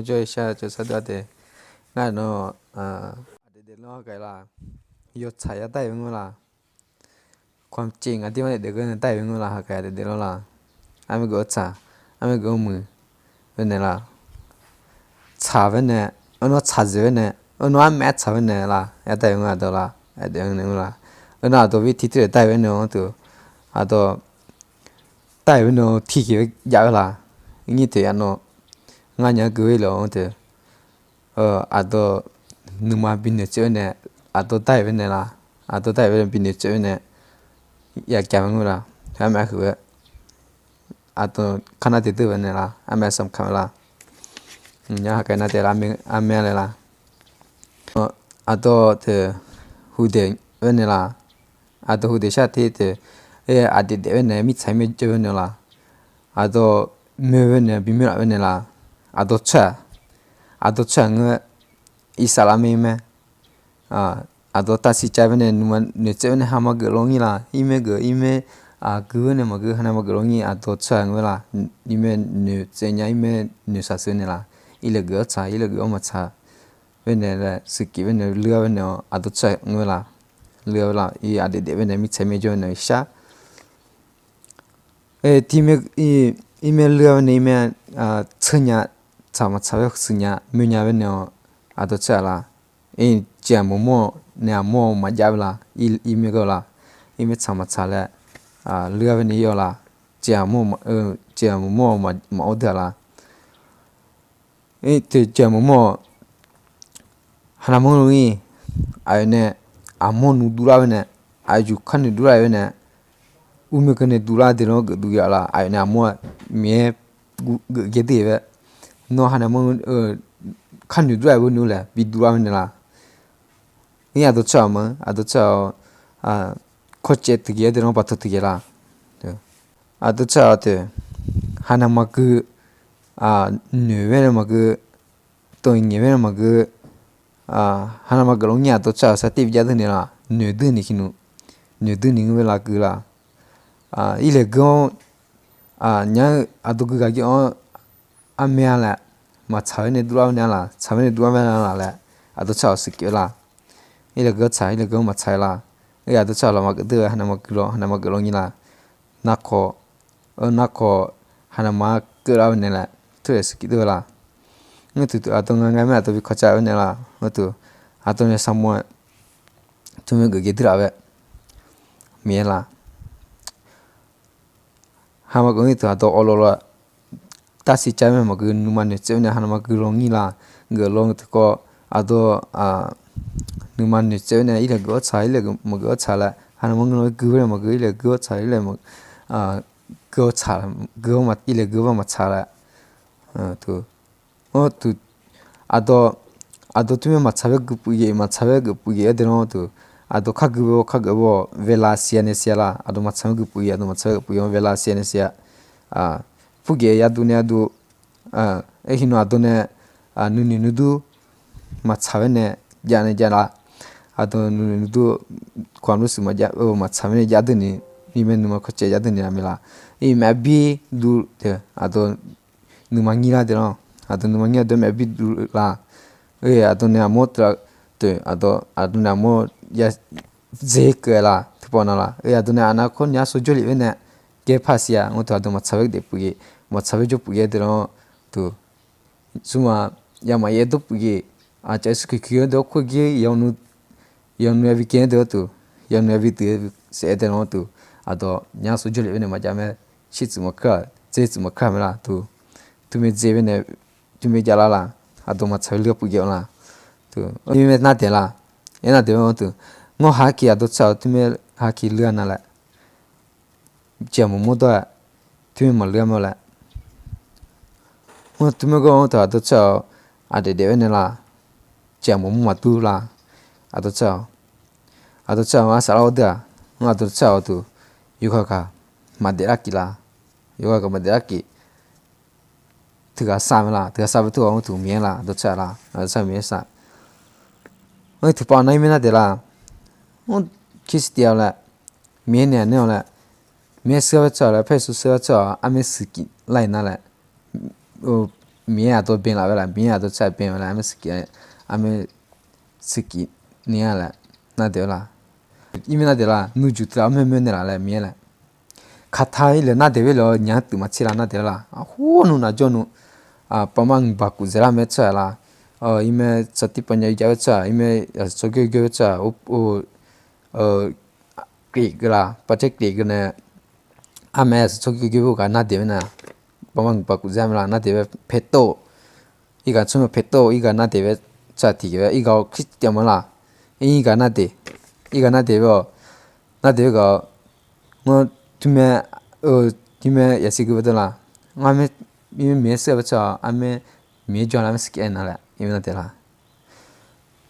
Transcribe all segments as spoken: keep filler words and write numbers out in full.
Jawr-eu shar-eu cawv sar deuq-a te. Ngar nawq, aqdaef daeflanr haqkae la, yawtsaq yar dar-iq-eu ngeur la. ความจริง aqdir mar daef daef geur nae dar-iq-eu ngeur la, haqkae aqdaef daeflanr la. Armaer geuf-anr tsaq, armaer geuf-anr muiq, baenae la. Tsaq baenae, arnawr tsaq dzaeq baenae, arnawr armaer tsaq baenae la, yar dar-iq-eu ngeur aqdawq la, aqdaef-anr nae ngeur la. Arnawr aqdawq bi tiqtir daef dar-iq baenae-anr teu, aqdawq dar-iq baenae tiqkhoeq jav-eu la. Nyir teq yaf nawr, ngar nya-anr gui-ir le-awr teu, aqdawq nuima binoeq tsaev-aer nae, aqdawq dar-iq baenae la, aqdawq dar-iq baenae binoeq tsaev-aer nae, yaqjav mae ngeur la, armaer huiq-aer, aqdawq kar nar daef deur baenae la, armaer samq kaq-aer la. Nya haqkae nar daef la, armaer laer la. Aqdawq teu, hudaeq baenae la, aqdawq hudaeq shar te teu, aqdaef daef baenae mirtsaq-ir mae jawr baenae la. Aqdawq moe baenae bimoer laf baenae la. Aqdawq tsawrhaq, aqdawq tsawrhaq ngeur, irsaqlaq mae mae. Aqdawq tavsiq cav baenae nuima noeqtsaev baenae hama geuf law ngir la, irmaer geuf irmaer, aqgui baenae maqgui hanae maqgeuf law ngir aqdawq tsawrhaq ngeur la. Irmaer noeqtsaev nya irmaer noeqshaq sheuq nae la. Irlaeq geuf-anr tsaq irlaeq geuf-anr maqtsaq baenae laer shuiqkif baenae luir-a baenae-awr aqdawq tsawrhaq ngeur la. Luir-a la, ir aqdaef daef baenae mirtsaq mae jawr nae shar. Irmaer luir-a baenae irmaer tseur nya, tsaq maqtsaq bae shuif nya moe nya baenae-awr aqdawq tsawrhaq la. Jeq-aq maqmawr-awq nae aqmawr-awq maqjav-eu la, irmaer gawr la. Irmaer tsaq maqtsaq laer, luir-a baenae ir-awr la. Jeq-aq maqmawr-awq maqawr dui-aq la. Teu jeq-aq maqmawr-awq, hanav manr lo ir, aqyawf nae aqmawr nuiduvlar baenae, aqyuif kharnoeq duvlar-iq baenae, urmaer keuvnae duvlar deuq lanr geuf duv ya la, aqyawf nae aqmawr-aq, Miqyaer geuf gerdeuq-iq bae, nawr hanav manr kharnoeq duvlar-iq beu nuir laer bi duvlar baenae la. Nir aqdawq tsawrhaq ma, aqdawq tsawrhaq-awq, kawrcaev tiqgaq-aer deuq lanr baqtawq tiqgaq la. Aqdawq tsawrhaq-awq teu, hanav maqgeu, noeq baenae maqgeu, dawq ngaeq baenae maqgeu, hanav maqgeu lawnir aqdawq tsawrhaq-awq sartir bijav deur ni la, noeq deur ni ki nmr, noeq deur ni ngeur bae la geu la. Irlaeq geur-anr, nya-eu aqdawq gui gaq gir-anr, armaer-a laer, maqtsaq baenae duvlar-awr nae-a la, tsaq baenae duvlar mae la laer, aqdawq tsawrhaq-awq shuiqkif-eu la. Irlaeq geur tsaq irlaeq geur maqtsaq-eu la. Aqdawq tsawrhaq lawq maqgeuf deur-eu hanav maqgeu law hanav maqgeu lawnir la. Narkawq, narkawq, hanav maqgeu lar-eu nae laer, teughaq shuiqkif deur-eu la. Ngeur tuq aqdawq nga nga mae aqdawq bi kawqcav-eu nae la, ngeur tuq, aqdawq nae saqmawr-aer, teumae geuf gerdeuq laf bae, Miqyaer la. Hanav maqgeu ngeur tuq aqdawq awq lawq lawq, tarsiq cav mae maqgeu nuima noeqtsaev-aer nae hanav maqgeu lawnir la, geuf law ngeur tuq kawv, aqdawq, nuima noeqtsaev-aer nae irlaeq geuf-awr tsaq irlaeq maqgeuf-awr tsaq laer hanav maqgeu lawnir geu baenae maqgeu irlaeq geu-awr tsaq irlaeq, geu-awr tsaq, geu-awr irlaeq geu-awr maqtsaq laer, tuq, tuq, aqdawq, aqdawq teumae maqtsaq bae geuf puiv ghae maqtsaq bae geuf puiv ghae-aer deuq lanr tuq, aqdawq kar gui bae-awr kar geuf bae-awr vaeqlav siq-a nae siq-a la, aqdawq maqtsaq bae geuf puiv ghae aqdawq maqtsaq bae geuf puiv ghae-awr vaeqlav siq-a nae siq-a, puiv ghae yadov nae yadov, aerkhir nawr aqdawq nae, nuinoeq nuidur maqtsaq bae nae jav nae jav la, aqdawq nuinoeq nuidur kawq-a lor shuif maqjav-eu maqtsaq bae nae jav deur ni, mirmae nuima kawqcaev jav deur ni-a mae la, ir maeq-aer bir duv deuq aqdawq nuima ngir lar deuq lanr, aqdawq nuima ngir aqdawq maeq-aer bir duv la, aqdawq nae aqmawr teuv, aqdawq, aqdawq nae aqmawr ya dzer keuv-aer la, teubawr na la, aqdawq nae aqnav kawr ni arsov jawrlef-aer nae gaer par siq-a ngeur tuq aqdawq maqtsaq bae daef puiv ghae, maqtsaq bae jawr puiv ghae deuq lanr tuq, smr ma, yamaf yaer dawr puiv ghae, aqcawq Yeqsur Kali-anr deuq-awr kur gir yawqnu, yawqnu yabi gae-aer deuq-awr tuq, yawqnu yabi duq-aer saef-aer deuq lanr tuq, aqdawq nya arsov jawrlef-aer nae maqjav mae, shir tsuif maqkar-aq dzer tsuif maqkar mae la tuq, teumae dzer bae nae, teumae jav lar la, aqdawq maqtsaq bae luir-awr puiv ghae-awr la, tuq, ir mae nar daeq la, aernar daeq-awr tuq, ngawr haqkiq aqdawq tsawrhaq-awq teumae haqkiq luir-a na laer, jeq-aq maqmawr dawr-aer, teumae maqluir-a mae laer, ngawr teumae gawr-anr taq aqdawq tsawrhaq-awq, aqdaef daef-aer nae la, jeq-aq maqmawr maqdur la, aqdawq tsawrhaq-awq, aqdawq tsawrhaq-awq arsaq lar-awr deuq-aq, ngawr aqdawq tsawrhaq-awq tuq, yawkaq kaq maqdaef lar kif la, yawkaq kaq maqdaef lar kif, teughaq sar mae la, teughaq sar bae teughaq-anr tuq Miqyaer la, aqdawq tsawrhaq la, aqdawq tsawrhaq Miqyaer sar. Ngawr tiqpavnav ir mae nar daeq la, ngawr Kirstia-awq laer, Miqyaer naeq-aq nae-awq laer, Miqyaer sheuq-aer bae tsawrhaq laer, Pawrluv sheuq-aer bae tsawrhaq armaer shuiq kif lar-iq nar laer, Miqyaer aqdawr bae laf-aer laf, Miqyaer aqdawr tsaq bae-a laer, armaer siqkif, armaer siqkif ni-a laer nardaef-aer la. Irmaer nardaef la, nuijuq teughaq armaer maer naeq laf laer Miqyaer laer. Kaqta-ir laer nardaef-aer laer nya-anr tuif maqtser la nardaef-aer la. Aqhur nuinaq jawr nu, pavmar ngqbaq kuf dzaeqlar mae tsawrhaq la. Irmaer tsawrtir pavnya jav-aer tsawrhaq, irmaer yaqsur tsawrgoer goer-aer tsawrhaq, kef geu la, pavcaer kef geu nae, armaer yaqsur tsawrgoer goer-aer ghaq nardaef-aer nae, pavmar ngqbaq kuf dzaeqlar mae la nardaef-aer paertawv-eu, irgaq tsawrmyanr paertawv-eu irgaq nardaef-aer tsawrhaq tiqghaq-aer irgaq-awr Christian ma la. Irgaq nardaef, irgaq nardaef-aer-awq, nardaef-aer ghaq-awr, ngar tmr mae, tmr mae yaqsiq gui bae dawr la. Ngar, irmaer Miqyaer shir-a bae tsawrhaq, armaer Miqyaer jawr-a laer armaer siqkif-aer na laer irmaer nardaef la.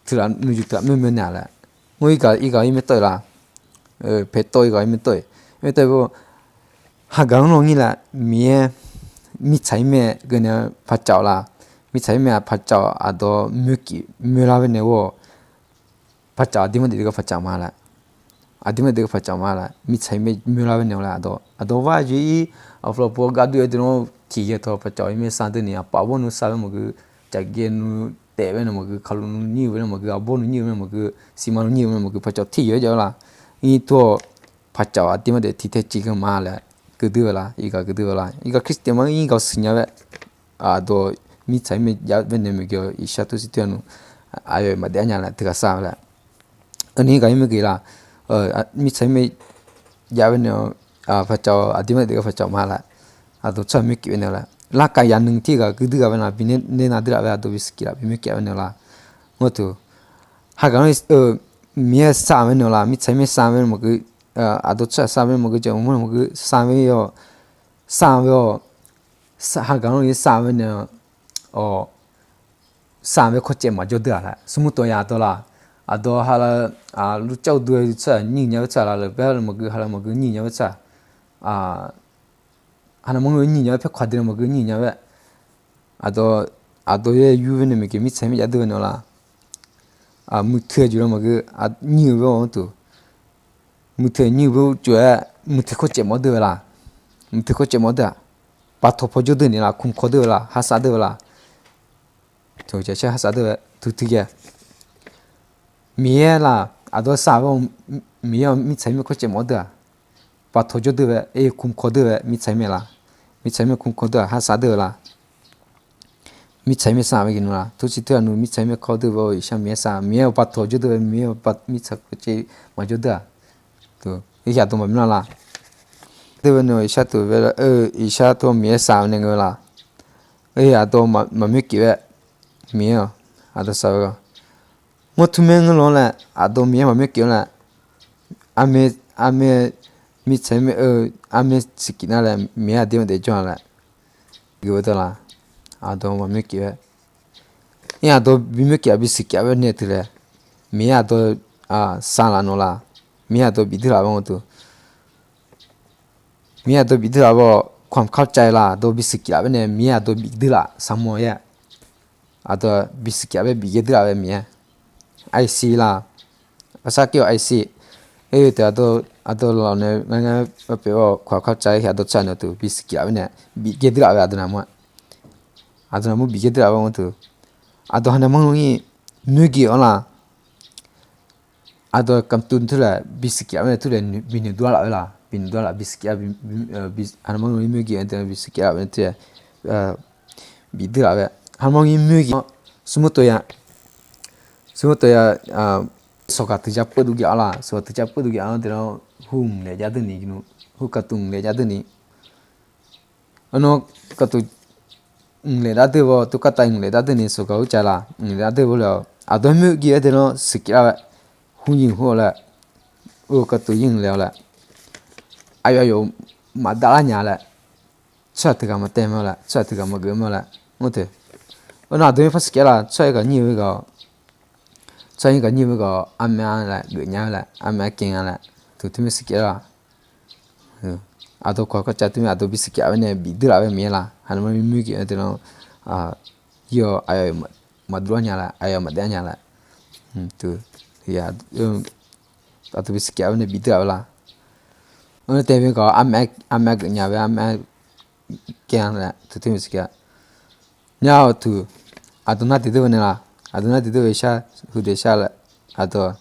Teughaq nuijuq teughaq armaer maer naeq-a laer. Ngar irgaq, irgaq irmaer tawv-iq la. Paertawv irgaq irmaer tawv-iq, irmaer tawv-iq-awr, hagaq-anr lawr ngir la, Miqyaer mirtsaq-ir mae geu nae paqcaf-awq la. Mirtsaq-ir mae-aq paqcaf-awq, aqdawr moerkif moerlar bae nae ghoer-awq. Paqcaf aqdirmar daef deuq gar paqcaf ma laer. Aqdirmar daef deuq gar paqcaf ma laer, mirtsaq-ir mae moerlar bae nae-awq laer aqdawr, aqdawr var-eu jeq-ir, aqflawq pov-awr gar dur-aer deuq-anr tiqyaer tawq paqcaf-awq. Irmaer sar deuq ni aqpaf aqbawr nu sar bae maqgeu, cafgae nu taef bae nae maqgeu, kalof nu nyir-eu bae nae maqgeu, aqbawr nu nyir-eu bae nae maqgeu, siqma nu nyir-eu bae nae maqgeu, paqcaf tiqyaer jav-aer la. Irtur-awq, paqcaf-awq aqdirmar daef tiq tae civ geu ma laer, geu dur-eu la, irgaq geu dur-eu la, irgaq Christian ma-ir gaq siqnya bae aqdawr mirtsaq-ir mae jav bae nae maeqgeu-awr, iqshar tawr sir tawr-a nu, aqyawf maqdaef-a nya laer teughaq sar-eu laer. Aqnir gaq-ir mae geuf la, mirtsaq-ir mae jav bae nae-awr, paqcaf-awq aqdirmar daef deuq gar paqcaf ma laer, aqdawr tsawrhaq moerkif bae nae-awq laer. Larkaf yaqnui tir ghaq gui dur ghaq bae nar bi ner nar dur laf bae aqdawr bi siqkif laf bi moerkif bae nae-awq la. Ngar teu, hagaq-anr Miqyaer sar-eu bae nae-awq la, mirtsaq-ir mae sar-eu bae nae maqgeu, aqdawr tsawrhaq sar-eu bae nae maqgeu, jaqmq mawr nae maqgeu sar bae-awq, sar bae-awq, hagaq-anr sar bae nae-awq, sar bae kawrcaev maqjawr deur-aq laer smrmuiq tawq ya dawr la. Aqdawr ha la, lurcar dur-eu tsawrhaq nyir nya-eu tsawrhaq la, laf bae ha la maqgeu, ha la maqgeu nyir nya-eu tsawrhaq, hanav manr-eu nyir nya-eu paer kawq deuq la maqgeu nyir nya-eu-aer, aqdawr, aqdawr yaer yur bae nae maeqgeu mirtsaq-ir mae jav deur bae nae-awq la. Muiqteu-aq juq la maqgeu, nyir-eu bae-awr teu, muiqteu nyir-eu bae-awr teu-aer, muiqteu kawrcaev mawr deur-eu la. Muiqteu kawrcaev mawr deur-aq, paftawq paw jawr deur ni la, kumq kawq deur-eu la, harsar deur-eu la. Teu caer harsar deur-eu tuq tiq ghae, Miqyaer la, aqdawr sar-eu, Miqyaer-awr mirtsaq-ir mae kawrcaev mawr deur-aq, paftawq jawr deur-eu, kumq kawq deur-eu mirtsaq-ir mae la. Mirtsaq-ir mae kumq kawq deur-aq harsar deur-eu la. Mirtsaq-ir mae sar-eu bae geuf nmr la, tawr sir tawr-a nu mirtsaq-ir mae kawr deur bae-awr iqshar Miqyaer sar, Miqyaer-awr paftawq jawr deur bae, Miqyaer-awr mirtsaq kawrcaev maqjawr deur-aq, teu, aqdawr maqmr la la. Deur bae nae-awq iqshar teu-eu, iqshar teu-awr Miqyaer sar-eu nae ngeur la. Aqdawr maqmoer kif-aer, Miqyaer-awq, aqdawr sar-eu-a, ngar tmr mae ngeur law-anr laer, aqdawr Miqyaer maqmoer kif-anr laer, armaer, armaer, mirtsaq-ir mae-eu, armaer siqkif nar laer Miqyaer aqdirmar daef jawr-a laer, geuf-eu dawr la. Aqdawr maqmoer kif-aer, ir aqdawr bi moer kif-a bi siqkif-a bae nae teu laer, Miqyaer aqdawr sar laf nawq la. Miqyaer aqdawr bif deur laf bae-awr teu, Miqyaer aqdawr bif deur laf bae-awr, ความเข้าใจ la, aqdawr bi siqkif laf bae nae Miqyaer aqdawr bif deur laf sar mawr-aer, aqdawr bi siqkif laf bae bif ghae deur laf bae Miqyaer, iqsir la, aqsar kir-awr iqsir, aer-eu taef aqdawr lawq nae ngar ngar pyeuf-awr ความเข้าใจ aqdawr tsaq naeq teu bi siqkif laf bae nae bif ghae deur laf bae aqdawr naqmur, aqdawr naqmur bif ghae deur laf bae-awr teu, aqdawr hanav manr-ir moer ghae-awr la. Aqdawr kamqtuv teu laer bi siqkif laf bae nae teu laer binoeq dur-a laf-aer la, binoeq dur-a laf bi siqkif, hanav manr-ir moer ghae-a teu bi siqkif laf bae nae teu laer bif deur laf bae, hanav manr-ir moer ghae-awr, smrmuiq tawq ya, smrmuiq tawq ya, sawqgaq teuja peuv duv ghae-awr la, sawqgaq teuja peuv duv ghae-awr teu-anr, hur mqlaeq jar deur ni, hur kamqtuv mqlaeq jar deur ni, arnan kamqtuv mqlaeq dar deur bae-awr, tov kar tav mqlaeq dar deur ni sawqgaq hur cav la, mqlaeq dar deur bae-awr laer-awr, aqdawr moer ghae-aer deuq-anr siqkif lar-aer, hur nyiq hur-awr laer, kamqtuv yir mqlaeq-awr laer, aqyawf aqyawf maqdav lar nya laer, tsawrhaq teughaq maqtaev ma laer, tsawrhaq teughaq maqgeuf ma laer, mr teu. Arnan aqdawr-ir par siqkif la, tsawrhaq-ir ghaq nyir-eu ghaq-awr, tsawrhaq-ir ghaq nyir-eu ghaq-awr armyav laer geuf nya laer, armyav kaev nga laer, teu teu mae siqkif la. Aqdawr kawq kawq cav teu mae, aqdawr bi siqkif laf bae nae bif deur laf bae Miqyaer la, hanav manr-ir moer ghae-a teu-anr, yir-awr aqyawf maqdur lar nya laer, aqyawf maqdaef nya laer, teu, aqdawr bi siqkif laf bae nae bif deur laf bae la. Arnan taev mae ghaq-awr armyav geuf nya bae armyav kaev nga laer teu teu mae siqkif la. Nyar-awq tuq, aqdui nar diqdui-eu nae laq, aqdui nar diqdui-eu shar, huiqdeuq shar laer, aqdui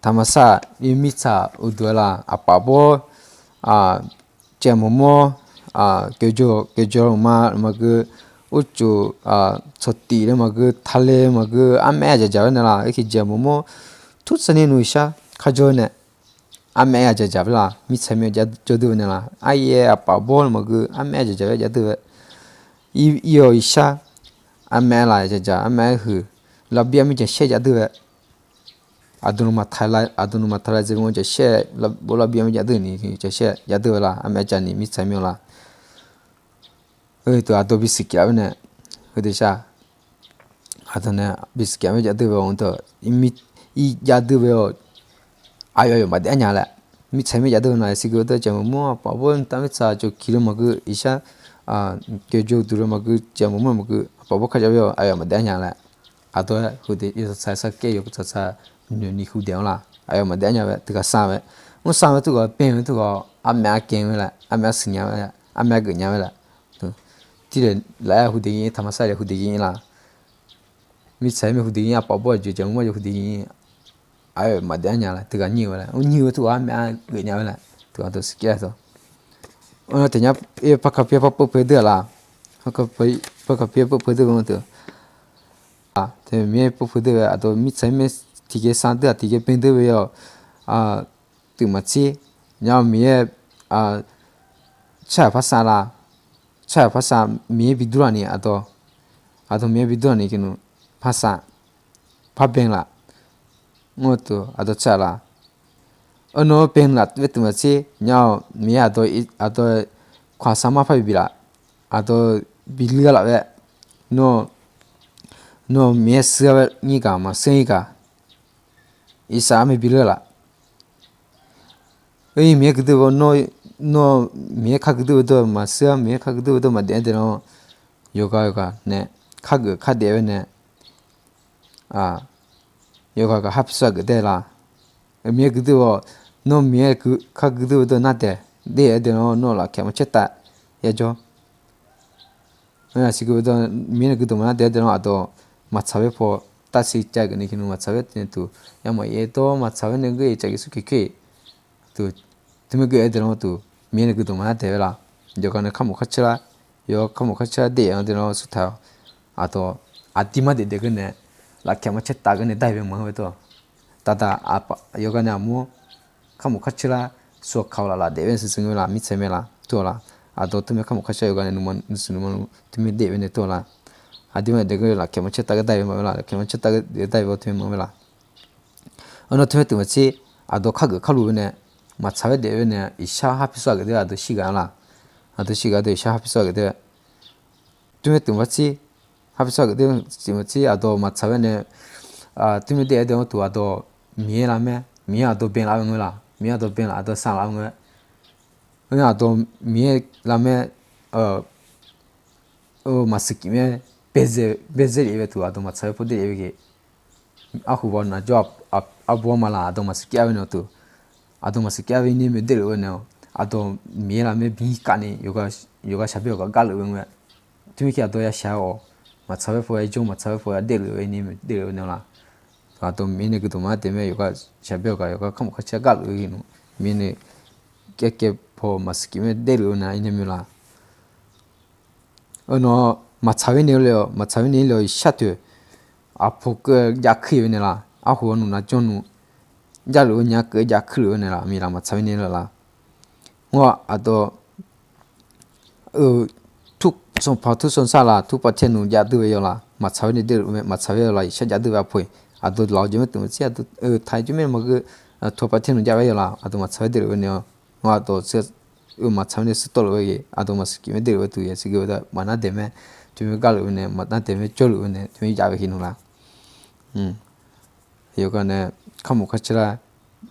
taqmaqsar, ir mirtsaq uqduq-aer laq, aqpaf bawr, caev mawrmawr, geujawr geujawr ma maqgeu, urcuf, tsawqtif laer maqgeu, tale maqgeu, armaeq-aer aqdzaq dzaq-aer nae laq, irkif dzaeq mawrmawr, turtsaqni nuishar kharjawr nae, armaeq-aer aqdzaq dzaq-aer laq, mirtsaq mir-aer jawr dui-eu nae laq, aryaer aqpaf bawr maqgeu, armaeq-aer aqdzaq dzaq-aer jawr dui-eu. Ir-awq irshar, armaeq-aer laf dzaq dzaq, armaeq-aer huiq, lavbir armir jaqshaer jawr dui-eu. Aqdui nmr maqtaq lavdzae mawr jaqshaer, bawr lavbir armir jawr dui ni jaqshaer jawr dui-eu laq, armaeq-aer jawr ni mirtsaq mir-aer laq. Heu tuq aqdui bisiq kif-a-aer nae, heudeuq shar, aqdui nae bisiq kif-a-aer jawr dui-eu-awq deuq, ir jawr dui-eu-awq, aqyawf yawf maqdaef-aer nya laer, mirtsaq mir jawr dui-eu nae siqgeu deuq caev mawrmawr aqpaf bawr taf mirtsaq cawqkiq laer maqgeu, irshar, geujawr uqduq laer maqgeu, caev mawrmawr maqgeu, aqpaf bawr kharjawr-awr aqyawf maqdaef-aer nya laer, aqdui-aer heudeuq yawtsaq tsaq sar kaer yawtsaq tsaq noeqni huiqdzaeq-anr laq, aqyawf maqdaef-aer nya-aer teughaq sar-aer, mr sar-aer teughaq bae-aer teughaq-awr, armaeq-aer gae-aer laer, armaeq-aer siqnya-aer laer, armaeq-aer geufnya-aer laer, tirlef laf-aer huiqdeuq ir, taqmaqsar lef huiqdeuq ir laq. Mirtsaq-aer mae huiqdeuq ir, aqpaf bawr aqjox caev mawrmawr yawf huiqdeuq ir, aqyawf maqdaef-aer nya laer teughaq nyir-eu laer, mr nyir-eu teughaq armaeq-aer geufnya-aer laer teughaq dawq siqkyaer-a tawq. Arnav taef nya, parkaq pyaer par pov poe deuq-aq laq, parkaq pyaer pov poe deuq-aq, teu Miqyaer pov poe deuq-aq, aqdui mirtsaq-aer mae tiqjeq sar deuq-aq tiqjeq bae deuq-aq, teu maqtser, nya-eu Miqyaer, tsawrhaq par sar laq, tsawrhaq par sar Miqyaer bi dur laf ni aqdui, aqdui Miqyaer bi dur laf ni kenu par sar, par bae laf, mr-eu teu aqdui tsawrhaq laq. Arnav-anr bae laf-aer teu maqtser, nya-eu Miqyaer aqdui, aqdui kawq-aq sar mar par bi bif laf, aqdui bi luir-a laf-aer, nawr, nawr Miqyaer shir-a nyir gaq maqshir-ir gaq, irsaq armae bi luir-a laf. Oe, Miqyaer guiqdui-eu, nawr, nawr Miqyaer kar guiqdui-eu deuq maqshir-a, Miqyaer kar guiqdui-eu deuq maqdaef-aer daeflar-awr, yawqghaq yawqghaq nae kar geuf kar daef-aer nae, yawqghaq gaq har pisawr-a geuf daef laf. Miqyaer guiqdui-awr, nawr Miqyaer kar guiqdui-eu deuq nar daef, daef-aer daeflar-awr nawr lafkaeq maqcaer taf yajawr. Aer, siqgeu dawr Miqyaer nae guiqdui maqnar daef-aer daeflar-awr aqdui maqtsaq-aer paw, tarsiq cav geuf ni kenu maqtsaq-aer nae tuq, yamawf yaerdawr maqtsaq-aer nae geur-iq caf geuf sur keq koer-iq tuq, teumaer geur-aer daeflar-awr tuq, Miqyaer nae guiqdui maqnar daef-aer laf. Yawqghaq nae kar mawf kar caer lar, yawqghaq kar mawf kar caer lar daef-aer daeflar-awr sur taq-awr, aqdui aqdir mar daef daef geur nae, lafkaeq maqcaer taf geur nae dar-iq bae maqanr-eu teu-awq. Daqdaq, yawqghaq nae aqmur kar mawf kar caer lar, suq kaq-awq laf laf daef-aer nae suiqsuiq-aer laf mirtsaq mae laf teu-awq laf. Aqdui teumaer kar mawf kar caer yawqghaq nae nuisar nuisar teumaer daef-aer nae teu-awq laf. Aqdir mar daef geur lafkaeq maqcaer taf geur dar-iq bae maqanr laf, lafkaeq maqcaer taf geur dar-iq bae teumaer maqanr mae laf. Arnav teumaer teuq maqtser, aqdui kar geuf kar luf-eu nae, maqtsaq-aer daef-aer nae iqshar har pisawr-a geuf daef aqdui shirghaq-a laf. Aqdui shirghaq deuq iqshar har pisawr-a geuf daef teumaer teuq maqtser, har pisawr-a geuf daef teumaer teuq maqtser aqdui maqtsaq-aer nae, teumaer daef-aer daef-awr tuq aqdui Miqyaer lar mae, Miqyaer aqdui bae laf-eu ngae laf, Miqyaer aqdui bae laf aqdui sar laf-eu ngae. Aer, aqdui Miqyaer lar mae, maqsiq kif mae, baezae lef-eu tuq aqdui maqtsaq-aer paw daef lef-eu ghae. Arhu baw naq jawr, arbu-anr maqlaq aqdui maqsiq kif-a-aer nae tuq, aqdui maqsiq kif-a-aer iner mae daefluf-eu nae-awq. Aqdui Miqyaer lar mae bi kavni yawqghaq shaqbyaer yawqghaq gavluf-eu ngae. Teumirnae aqdui yashaq-awq, maqtsaq-aer paw-aer jawr, maqtsaq-aer paw-aer daefluf-eu iner mae daefluf-eu nae laf. Aqdui Miqyaer nae guiqdui maqnar daef mae, yawqghaq shaqbyaer yawqghaq yawqghaq kar mawf kar caer gavluf-eu ghae nmr, Miqyaer nae kaev kaev paw maqsiq kif mae daefluf-eu nae iner mae laf. Arnav maqtsaq-aer nae le-awq, maqtsaq-aer nae le-awq iqshar toeq, aqpoq keuv-aer jav kuir-eu nae laf, arhu-awr nmq nav janr nmr, javluf-eu nya keuv-aer jav kuirluf-eu nae laf, miqlaq maqtsaq-aer nae le laf. Ngar aqdui, sanqpaq tur sanqsar laf, turpav taer nmr jav duir-eu yawlaf, maqtsaq-aer nae daefluf mae, maqtsaq-aer yawlaf iqshar jav duir-eu aqpoq-iq, aqdui lawq-eu jeq mae teuq maqtser, aqdui taq-eu jeq mae maqgeu, turpav taer nmr jav-aer yawlaf, aqdui maqtsaq-aer daefluf-eu nae-awq. Ngar aqdui maqtsaq-aer nae suirtawvluf-eu ghae, aqdui maqsiq kif mae daefluf-eu tuq ya siqgeu-eu daq maqnar daef mae, teumirnae gavluf-eu nae maqnar daef mae jawrluf-eu nae teumirnae jav-eu ghae nmr laf. Yawqghaq nae kar mawf kar caer lar,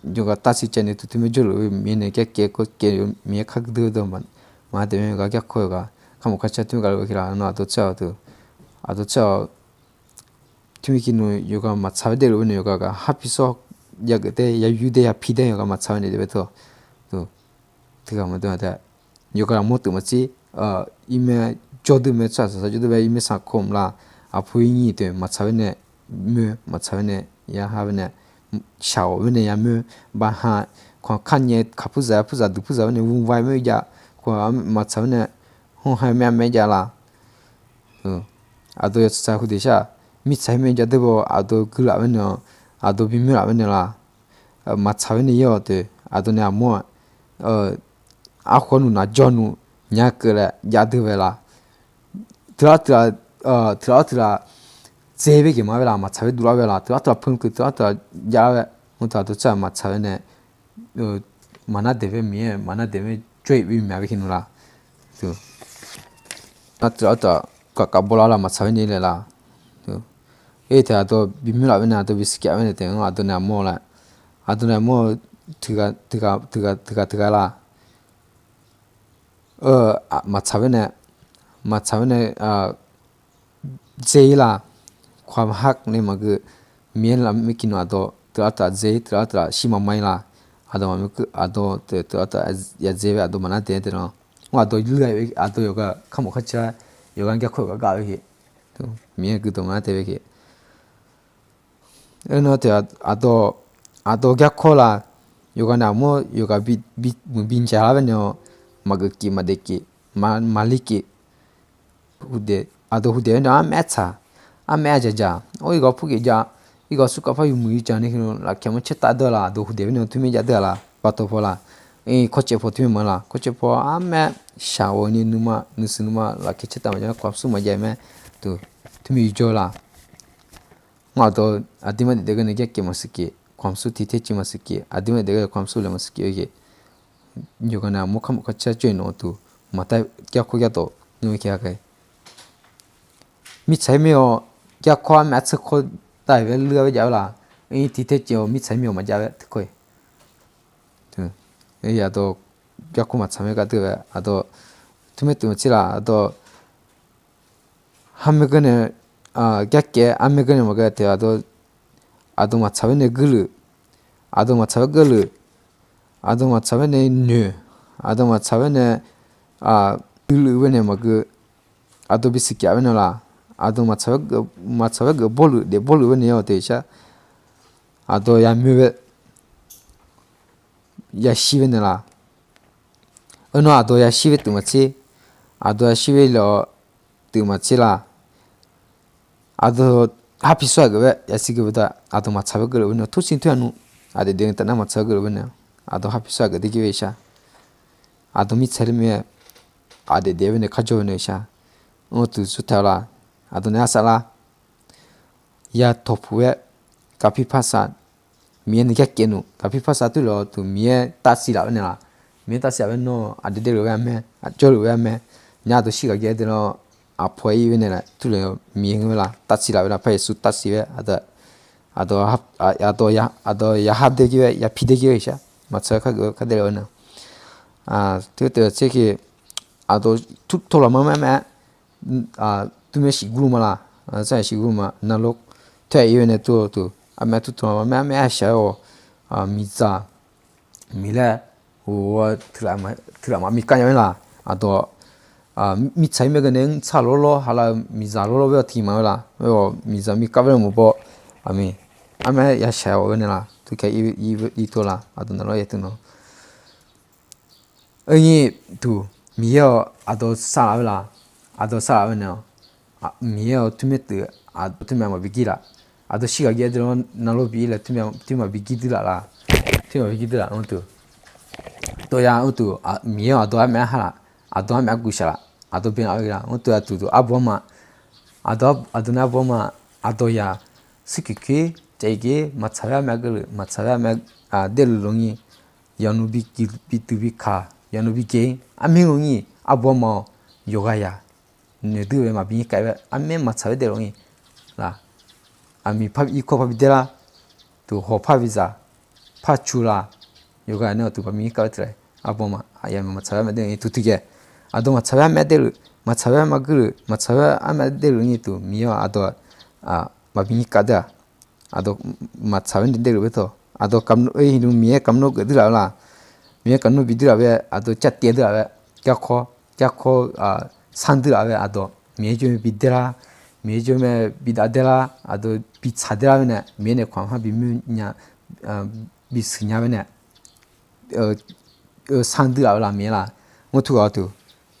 yawqghaq tarsiq caevni tuq teumirnae jawrluf-eu Miqyaer nae kaev kaev kawv kaev-eu Miqyaer kar guiqdui-eu dawq maqnar daef mae, yawqghaq gar kawv yawqghaq kar mawf kar caer teumirnae gavluf-eu ghae laf. Arnav aqdui tsawrhaq-eu tuq, aqdui tsawrhaq-eu teumirnae kif nmr yawqghaq maqtsaq-aer daefluf-eu nae yawqghaq gaq har pisawr jav geuf daef, ya yur daef ya pi daef yawqghaq maqtsaq-aer nae daef bae teu-awq. Teughaq maqdov-a taef, yawqghaq aqmur teuq maqtser, irmae jawr dui mae, tsawrhaq saqsaq jawr dui mae, irmir sanqkawr mq la, aqpur irnyiq deuq maqtsaq-aer nae moer, maqtsaq-aer nae ya ha-aer nae shaq-awq-aer nae ya moer, baqha, kawq kar nyae kaq purzaq-aer purzaq duq purzaq-aer nae vmqvae moer jav, kawq maqtsaq-aer nae hmr ha-aer mae-aer jav la. Aqdawq yawtsaq hudeq shar, mirtsaq-aer mae jav deuq baw, aqdawq guilaf-aer nae-awq, aqdawq bimoer laf-aer nae la, maqtsaq-aer nae yar-awq deuq, aqdawq nae aqmawr-aq, arkhawv nuq naq jawr nuq nya keuvlae jav deuq bae la. Teular teular, teular teular dzae bae geq ma-aer bae la, maqtsaq-aer duvlar bae la, teular teular peukeuv teular teular jav-aer bae, mr taq dawq tsawrhaq maqtsaq-aer nae maqnar daeq bae Miqyaer maqnar daeq bae jawr-iq bimyaq bae khe nuq la. Nar teular teular kavkavbaw lar la, maqtsaq-aer nae laeq la. Aer taeq aqdawq bimoer laf-aer nae aqdawq bisiqkaf-aer nae taeq-anr aqdawq nae aqmawr la, aqdawq nae aqmawr teughaq teughaq teughaq teughaq la. Maqtsaq-aer nae, maqtsaq-aer nae dzae-ir la. ความฮัก nae maqgeu, Miqyaer lamr mirkir nawq aqdawq teular teular dzae-ir teular teular shir maqma-ir la. Aqdawq maqmr aqdawq teular teular yadzae bae aqdawq maqnar daeq-aer taeq lan. Mr aqdawq luir-a, aqdawq yawqghaq kamq kharcaer, yawqghaq garkawv yawqghaq gav-eu khe, Miqyaer guiqdawq maqnar daeq bae khe. Aernar taeq aqdawq, aqdawq garkawv la, yawqghaq nae aqmawr yawqghaq muiq bi jaq lar bae nae-awq, maqgeuf kif maqdaef kif, maqlir kif, aqdawq hudaef-aer nae armaer tsaq, armaer aqjaq jaq, or irghaq purgeuf jav, irghaq surkavpar yawmuiq yawjaq nae heulof lafkaq manr caertav deur la, aqdawq hudaef-aer nae tmr maer jav deur-a la, baqtawq paw la, kawrcaev paw tmr maer maqlar, kawrcaev paw armaer shaq-awq ni nuima nuisiq nuima lafkaq caertav maqjav-aer ความสุข maqjav-aer mae, tmr maer yawjawr la. Ngar aqdawq aqdirmar daef daef gar nae jarkyaeq maqsiq kef, ความสุข tiq ter civ maqsiq kef, aqdirmar daef daef gar nae ความสุข laeq maqsiq kef-eu khe. Yawqghaq nae aqmawr kamq kharcaer jawr-iq nawq-eu tuq, maqtav garkawv gartawf nymr-aer kar-a kae. Mirtsaq-aer mir-awq, garkawv armaer artser kawr dav-iq bae luir-a bae jav-aer la, ir tiq ter civ-awq mirtsaq-aer mir-awq maqjav-aer teukawr-iq. Aqdawq garkawv maqtsaq maer gar deur-a, aqdawq tmr maer teuq maqtser la, aqdawq harmaer gar nae, garkyaeq armaer gar nae maqgeu taeq aqdawq, aqdawq maqtsaq-aer nae guirluf, aqdawq maqtsaq-aer guirluf, aqdawq maqtsaq-aer nae noeq, aqdawq maqtsaq-aer nae guiluf-eu bae nae maqgeu, aqdawq bisiq kaf-aer nae la, aqdawq maqtsaq-aer geuf bawrluf daef bawrluf-aer nae-awr taeq shar, aqdawq yamyoe bae yashir bae nae la. Aernar aqdawq yashir bae teuq maqtser, aqdawq yashir bae laf-awr teuq maqtser la. Aqdawq har pi sar-aq geuf-aer yashir geuf-eu daq, aqdawq maqtsaq-aer geufluf bae nae tawrsiq tawr yanu, aqdaef daef-eu taf nar maqtsaq-aer geufluf bae nae, aqdawq har pi sar-aq geuf daef gir bae shar. Aqdawq mirtsaq-aer mir-aer aqdaef daef-aer bae nae kharjawr bae nae shar. Mr tuq surtaq-eu la, aqdawq nae arsaf lar. Ya tawqpuq-aer, kaqpir parsaq, Miqyaer nae jarkyaev nmr, kaqpir parsaq turluf-awr tuq Miqyaer tavsiq laf-aer nae la, Miqyaer tavsiq laf-aer nawr aqdaef daefluf-aer armaer, aqjawrluf-aer armaer, nya aqdawq shirghaq ghae-aer deuq lar, aqpawf-aer ir-aer nae la turluf-eu Miqyaer ngeur-aer la tavsiq laf-aer la, par Yeqsur tavsiq-aer, aqdawq, aqdawq ya har dae gir-aer ya pi dae gir-aer shar, maqtsaq-aer kar geuf-aer kar daefluf-aer nae, teu teu tser khe, aqdawq turtawv lafma maer maer-aer, tmr maer shif gurluf ma la, tmr maer shif gurluf ma navlor, teu-aq ir-aer nae tur-eu tuq armaer turtawv lafma maer armaer arshaq-aer-awq, miqdzaq, miqlaer, teughaq maqmir kar nya-aer la, aqdawq mirtsaq-aer mir-aer ghae nae mrtsaq lawrlawr halav-eu miqdzaq lawrlawr bae-awr tiq ma-aer la, aer-awq miqdzaq mir kar bae-awr maqbaw, aqmir, armaer yashaq-awq-aer nae la, teukae ir tov la, aqdawq navlor yaer teu nawr Aernyir tuq, Miqyaer-awq aqdawq saqlaf-aer la, aqdawq saqlaf-aer nae-awq, Miqyaer-awq tmr maer teuq, aqdawq tmr maer maqbi gir laf, aqdawq shirghaq ghae-aer deuq lar navlor bi ir laer tmr maer maqbi gir dui laf la, tmr maer maqbi gir dui laf-anr tuq, dawqya-anr tuq, Miqyaer-awq aqdawq armaer arha laf, aqdawq armaer argu shaq laf, aqdawq bi laf-aer ghae la-anr tuq, aqtuq tuq arbaw-anr ma, aqdawq nae arbaw-anr ma, aqdawq yaq sirkuiq kuir caev geir maqtsaq-aer armaer argeuvluf, maqtsaq-aer armaer daefluf lawnyir, yawqnan bi duq bi kaq, yawqnan bi gae-ir armaer lawnyir, arbaw-anr ma-awq, yawqghaq yaq noeqdui-eu maqbi nyir kav-aer armaer maqtsaq-aer daefluf lawnyir la, aqmiq par bi irkawr par bi daer lar, tuq hawq par bi zaq, par cu la, yawqghaq nae-awq tuq maqbi nyir kav-aer teuq laer, arbaw-anr ma, aqyawf maqtsaq-aer armaer daefluf nyir tuq tiqjeq, aqdawq maqtsaq-aer armaer daefluf, maqtsaq-aer armaer daefluf nyir tuq, Miqyaer-awq aqdawq maqbi nyir kav dui-aq, aqdawq maqtsaq-aer daefluf bae tawq, aqdawq kamq-eu hidmq Miqyaer kamq-anr geuf dui laf-eu la, Miqyaer kamq-anr bi dui laf-eu, aqdawq car taev dui laf-eu, garkawv, garkawv, sar dui laf-eu mae aqdawq. Miqyaer jawr mae bi daer lar, Miqyaer jawr mae bi dav daer lar, aqdawq bi tsaq daer lar-eu nae, Miqyaer nae khawf har bi mr nya, bi siqnya-eu nae, sar dui laf-eu la Miqyaer la. Ngar teughaq tuq,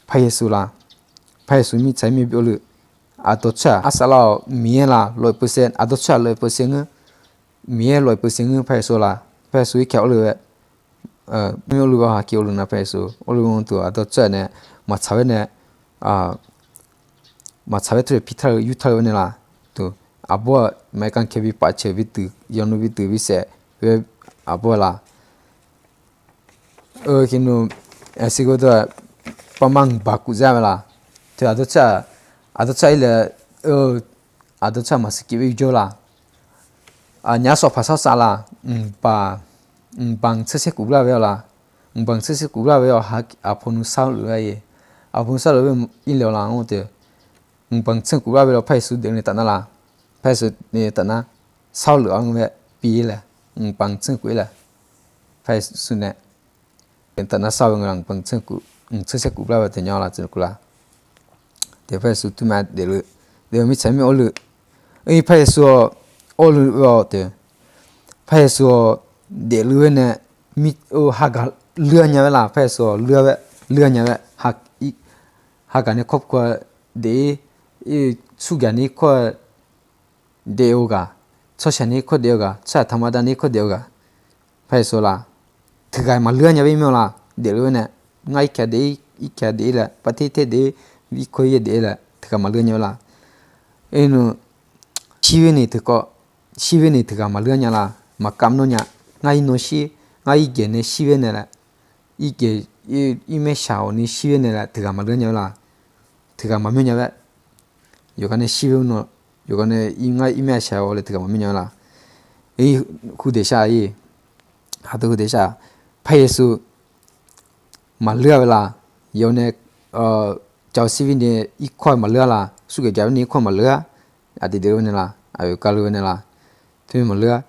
Paq Yeqsur la, Paq Yeqsur mirtsaq-ir mir bi-awr luf, aqdawq tsawrhaq arsaq lar-awq Miqyaer la lof-eu peuser, aqdawq tsawrhaq lof-eu peuser ngeur, Miqyaer lof-eu peuser ngeur Paq Yeqsur la, Paq Yeqsur irkaf-awr luf-eu, mir-awr luf-awr haqkir-awr luf nar Paq Yeqsur-awr luf-eu tuq aqdawq tsawrhaq nae maqtsaq-aer nae, maqtsaq-aer teu-aer pi tar-eu yur tar-eu nae la, tuq, aqbawr-aq maeqgan kae bi paf ceuq bi duiq yawnuv bi duiq bi saef-aer, aqbawr-eu la Eq, kinu, aqsur gardawr-aq, pavmar ngqbaq kuf zar mae la. Teu aqdawr tsawrhaq, aqdawr tsawrhaq-ir lae, aqdawr tsawrhaq maqsiq kif-aer yurjawr la. Aqnyaf-ar sawf paq sawr saf la, ngqbaq, ngqbaq tser saer kuf lar ghae-awr la, ngqbaq tser saer kuf lar ghae-awr aqpoq nmr sar luf-aer-ir, aqpoq nmr sar luf-aer ir le-awr la ngar teu, ngqbaq tser kuf lar ghae-awr Paq Yeqsur daefle taf nar la, Paq Yeqsur daefle taf nar, sar luf-awr ngeur mae, pi-ir lae, ngqbaq tser kuf-ir lae, Paq Yeqsur nae daefle taf nar sar-eu ngeur la, ngqbaq tser saer kuf lar ghae-awr taef nya la tseq kuf la. Teu Paq Yeqsur teu ma daefle, daef-eu mirtsaq mir-awr luf, ir Paq Yeqsur-awq, awr luf-awr teu, Paq Yeqsur-awq, daefle-aer nae, mir-awr hagaq luir-a nya-aer la, Paq Yeqsur-awq luir-a nya-aer, hagaq nae kawr kur-a daef-ir, surgaq nae irkawr-a daef-eu ghaq, tsawrshaq nae irkawr daef-eu ghaq, tsawrhaq taqmaqda nae irkawr daef-eu ghaq, Paq Yeqsur la, teughaq maqluir-a nya-aer mir-awr la, daefle-aer nae, ngar irkaq daef-ir, irkaq daef-ir laer, par ter ter daef-ir, irkawr-ir daef-ir laer teughaq maqluir-a nya-aer la. Aernar, shir-aer nae teukawv, shir-aer nae teughaq maqluir-a nya la, maqkam nawr nya, ngar irnan shir, ngar irgaeq nae shir-aer nae laer, irgaeq, irmaer shaq-awq ni shir-aer nae laer teughaq maqluir-a nya-aer la, teughaq maqmyanr nya-aer, yawqghaq nae shir-aer nawr, yawqghaq nae ngar irmaer shaq-awq laer teughaq maqmyanr nya-aer la. Hudeq shar-ir, aqdui hudeq shar, Paq Yeqsur maqluir-a la, yawf nae, jaq-awr shir-aer nae irkawr-a maqluir-a la, surgaq gaq-aer nae irkawr maqluir-a, aqdui daefle-aer nae la, aqyawf kale-aer nae la, teu maqluir-a.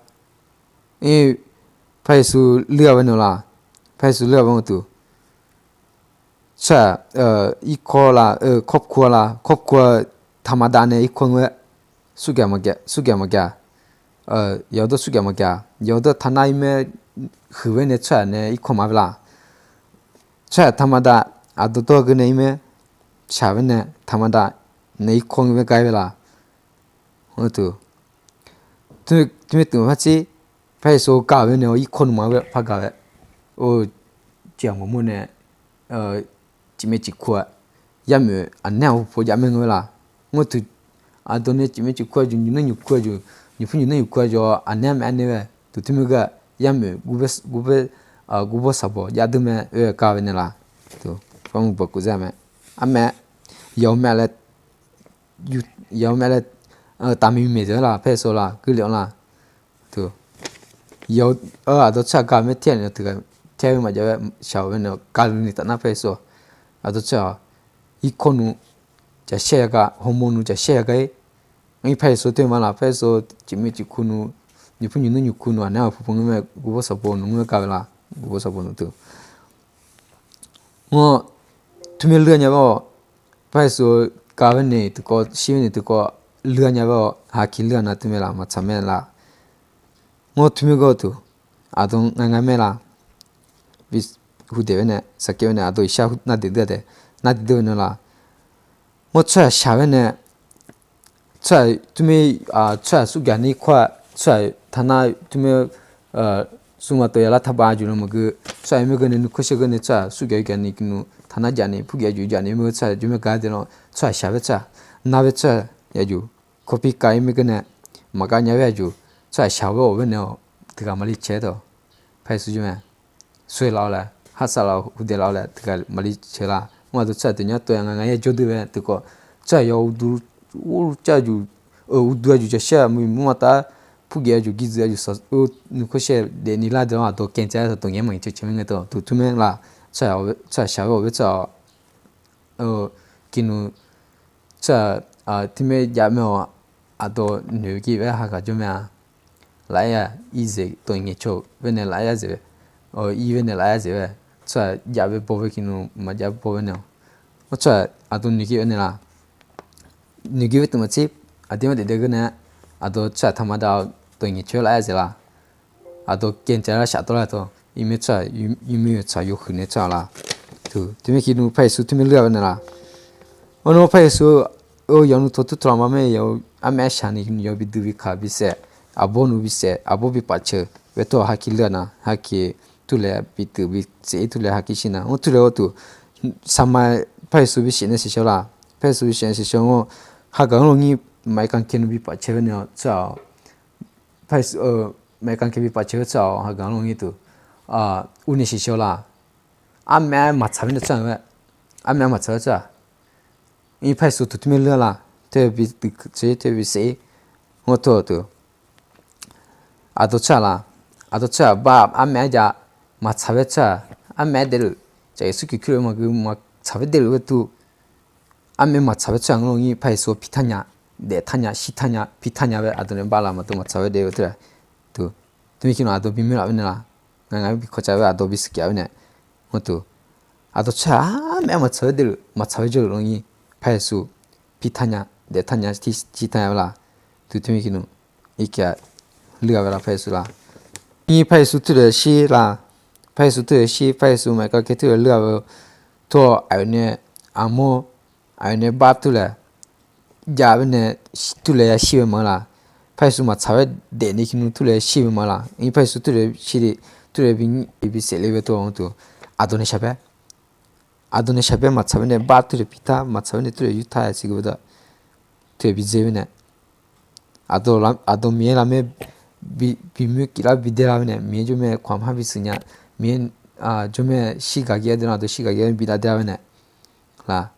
Paq Yeqsur luir-a ghae nae la, Paq Yeqsur luir-a ghae-eu tuq, tsawrhaq, irkawr la, kawr kur-a la, kawr kur-a taqmaqda nae irkawr ngeur-aer, surgaq maqgaq, yawqdawr surgaq maqgaq, yawqdawr taqnar irmaer huiq-aer nae tsawrhaq nae irkawr maqaer la. Tsawrhaq taqmaqda, aqdawr dawr-eu geur nae irmaer shaq-aer nae taqmaqda nae irkawr ngeur-aer gar-aer la. Tuq, teumirnae tuq maqpar tser, Paq Yeqsur-eu gaq-eu nae-awr irkawr nuima-aer par gaq-aer, or, ciqghaq mawrmawr nae, ciqmaev ciqkur-a, yarmoeq aqnaer aqhu paw jav mae ngeur la. Ngar tuq, aqdawq nae ciqmaev ciqkur-a jeq, nymq nar nymq kur-a jeq, nymq pur nymq nar nymq kur-a jeq, aqnaer armaeq arnae-aer tuq, teumirnae gaq yarmoeq, gurbawr saqbawq jav deur mae, oe gaq-eu nae la. Tuq, par mq bawq kuf zar mae. Armaeq, yawf mae laer, yawf mae laer, taqmiq maeq dzaeq-aer la, Paq Yeqsur la, gurle-anr la. Tuq, yawf, aqdawr tsawrhaq gaq-eu mae tir-aq nae tiq ghaq, tir-aer maqjav-aer shaq-awq mae nae gaqluiv ni taf nar Paq Yeqsur-awq, aqdawr tsawrhaq-awq, irkawr nmr, jaqshaer ya gaq, hawmawr nmr jaqshaer ya gaq-ir. Ngar Paq Yeqsur teu ma la, Paq Yeqsur ciqmaev ciqkur nmr, nymq pur nymq nar nymq kur nmr, aqnaer aqhu paw ngeur mae, gurbawr saqbawq nmr-aer gaq-eu la, gurbawr saqbawq nmr tuq. Ngar, teumirnae luir-a nya-aer-awq, Paq Yeqsur gaq-aer nae tiqkawv, shir-aer nae tiqkawv, luir-a nya-aer-awq, haqkir luir-a nar teumirnae la, maqtsaq mae la. Ngar teumirnae gaq-eu tuq, aqdawq ngae ngae mae la. Bi hudeq-aer nae, saqkaev-aer nae, aqdawq iqshar nar deuq deur-a taef, nar deuq deur-a nae la. Ngar tsawrhaq shaq-aer nae, tsawrhaq teumirnae, tsawrhaq surgaq nae irkawr-a, tsawrhaq taqnar teumirnae, smrmaq tawv ya lar taqbav jeq lan maqgeu, tsawrhaq-aer maergeur nae nuikhanr shaer geur nae tsawrhaq surgaq-ir gaq ni guvnuv taqnar jav ni purgaq-eu jeq jav ni maergeur tsawrhaq jawr mae gaq-aer dae lan, tsawrhaq shaq-aer tsawrhaq, nar-aer tsawrhaq ya jeq, kawrpir kav-ir maergeur nae, maqghav nya-aer ya jeq, tsawrhaq shaq-awr-awq ghae nae-awq, tiq ghaq maqli cae-aer tawq, Paq Yeqsur jawr mae. Soeq laf-awr laer, harsar laf-awr, hudeq laf-awr laer tiq ghaq maqli cae la. Ngar aqdawr tsawrhaq deuq nya tawv ya nga nga yaer jawr deur mae tiqkawv, tsawrhaq yawf uqduq, urlur cav-eu jeq, uqduq-a jeq jaqshaer-a muiq murma taf-aer, purgaq-a jeq girdzeuq-a jeq saq-eu nuikhanr shaer daef ni lar deuq-anr aqdawq kaev cae-aer tawq dawq ngaeq maqngaeq cae cae mae ngae tawq tuq teumirnae la, tsawrhaq shaq-awr-awq ghae tsawrhaq-awq, kiqnmr, tsawrhaq, teumirnae jav mae-awq, aqdawq noeq-eu ghae-aer hageuf jawr mae-a. Laf-aer-a, ir zaeq dawq ngaeq caw-euq ghae nae laf-aer-a zaeq-aer, ir ghae nae laf-aer-a zaeq-aer, tsawrhaq jav bae baw bae kiqnmr maqjav baw bae nae-awq, tsawrhaq Aqdawq noeqgir-eu naeq laq, noeqgir-eu teu maqtser, aqdir maqdaef daef geur nae, aqdawq tsawrhaq taqma dav-eu dawq ngaeq coer laf-aer zaeq laq. Aqdawq gaeqcav lar shafdawr lar tawq, irmaer tsawrhaq, irmaer-eu tsaq yawhuiq nae tsawrhaq laq. Teu, teumirnae ki nmr Paq-Yeqsur teumirnae lur-a naeq laq. Arnawr Paq-Yeqsur-eu yawnuv tawq tur tawq laf ma maer yawf-eu armaf aer shaq ni yawf bi dui bi kaq bi saef, aqbawr nuq bi saef, aqbawr bi paf ceuq, baetawr haki lur-a na, haki turlaeq bi tuif bi saef-ir turlaeq haki shir na, mr turlaeq gharduq, saqma Paq-Yeqsur bi saef nae siqshawr laq. Paq-Yeqsur bi saef nae siqshawr ngawr, hagaq-anr lawnyir maqaer kankae nuq bi paf cae-eu nae-awq tsawrhaq-awq. Paq-Yeqsur-eu maqaer kankae bi paf cae-eu tsawrhaq-awq, hagaq-anr lawnyir teu, ur nae siqshawr laq. Armaf-aer maqtsaq-aer nae tsawrhaq-aer, armaf-aer maqtsaq-aer tsawrhaq, ir Paq-Yeqsur teu teumirnae lur-a laq, teu bi tuif teu bi saef-ir, ngawr teu-awq teu. Aqdawq tsawrhaq laq, aqdawq tsawrhaq bar armaf-aer jav, maqtsaq-aer tsawrhaq, armaf-aer daefluf, tsaf Yeqsur kiq kuir-eu maqgeu maqtsaq-aer daefluf gharduq, armaf-aer maqtsaq-aer tsawrhaq-anr lawnyir Paq-Yeqsur-anr pi tar nya, daef tar nya, shir tar nya, pi tar nya-aer aqdawq nae bar laf maqdov maqtsaq-aer daef-eu teu laq. Teu, teumirnae ki nmr aqdawq bimuir laf-aer naeq laq, ngaq ngaq-aer bi kawqcav-aer aqdawq bi suqkaf-aer nae, ngawr teu, aqdawq tsawrhaq armaf-aer maqtsaq-aer daefluf maqtsaq-aer jawrluf lawnyir Paq-Yeqsur pi tar nya, daef tar nya, shir tar nya-eu laq. Teu, teumirnae ki nmr, irkaf lur-a ghae laq Paq-Yeqsur laq. Nymr Paq-Yeqsur turlaeq shir laq, Paq-Yeqsur turlaeq shir, Paq-Yeqsur maqaer kankae turlaeq lur-a ghae-eu, tawr-awq aqyawf nae armawr, aqyawf nae bar turlaeq jav-aer nae turlaeq yashir-eu ma laq. Paq-Yeqsur maqtsaq-aer daef ni ki nmr turlaeq shir-eu ma laq. Nymr Paq-Yeqsur turlaeq shir-a, turlaeq bi nymr bi saef le-eu tawr-awq teu, aqdawq nae shaqbaer, aqdawq nae shaqbaer maqtsaq-aer nae bar turlaeq pi tar, maqtsaq-aer nae turlaeq yur tar-a siqgeu baqda, turlaeq bi dzer-aer nae aqdawq Miqyaer lavmaer bi, bi muir kif lar bi daer lar-aer nae, Miqyaer jawrmae kawqham har bi siqnya, Miqyaer jawrmae shir gaq gaq-aer deuq-anr, aqdawq shir gaq gaq-aer bi dav daer-a-aer nae laq.